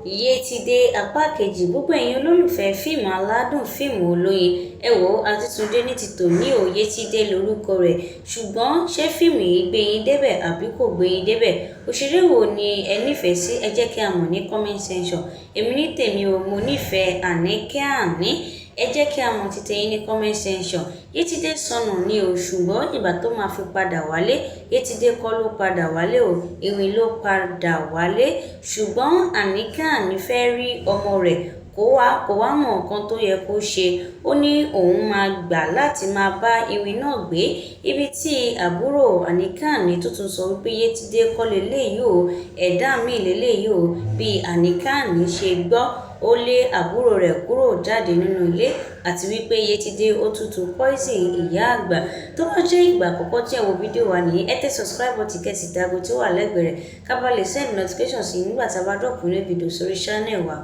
Yétidé apá kejì. Gbogbo ẹ̀yin olólùfẹ́ fíìmù aládùn, fíìmù olóyin, ẹ wò ó, àtúntúndé ní ti tòní o. Yétidé lórúkọ rẹ̀. Ṣùgbọ́n ṣé fíìmù yìí gbé yín débẹ̀ àbí kò gbé yín débẹ̀? Òṣèré wo ni ẹ nífẹ̀ẹ́ sí? Ẹ jẹ́ kí a mọ̀ ní comment section. Èmi ní tèmi o, mo nífẹ̀ẹ́ Àníkẹ́ Àní. Ẹ jẹ́ kí a mọ̀ títẹ yín ní comment section. Yétidé sọnù ní o, ṣùgbọ́n ìgbà tó máa fi padà wálé, Yétidé kọ́ ló padà wálé o, ìrìn ló padà wálé. Ṣùgbọ́n Àníkẹ́ Àní fẹ́ rí ọmọ rẹ̀, kò wá mọ nǹkan tó yẹ kó ṣe. Ó ní òun máa gbà láti máa bá iwin náà gbé. Ibi tí àbúrò Àníkẹ́ Àní tó tún sọ wípé Yétidé kọ́ leléyìí o, ẹ̀dá míì leléyìí o. Bí Àníkẹ́ Àní ṣe gbọ́, ó lé àbúrò rẹ̀ kúrò jáde nínú ilé, àti wípé Yétidé ó tútù poison ìyá àgbà. Tó bá jẹ́ ìgbà àkọ́kọ́ tí ẹ wo fídíò wa nìyí, ẹ tẹ subscribe button, kẹ́ sì tẹ aago tí ó wà lẹ́gbẹ̀ẹ́ rẹ̀, ká bá lè send notification sí nígbà tí a bá drop new video sórí channel wa.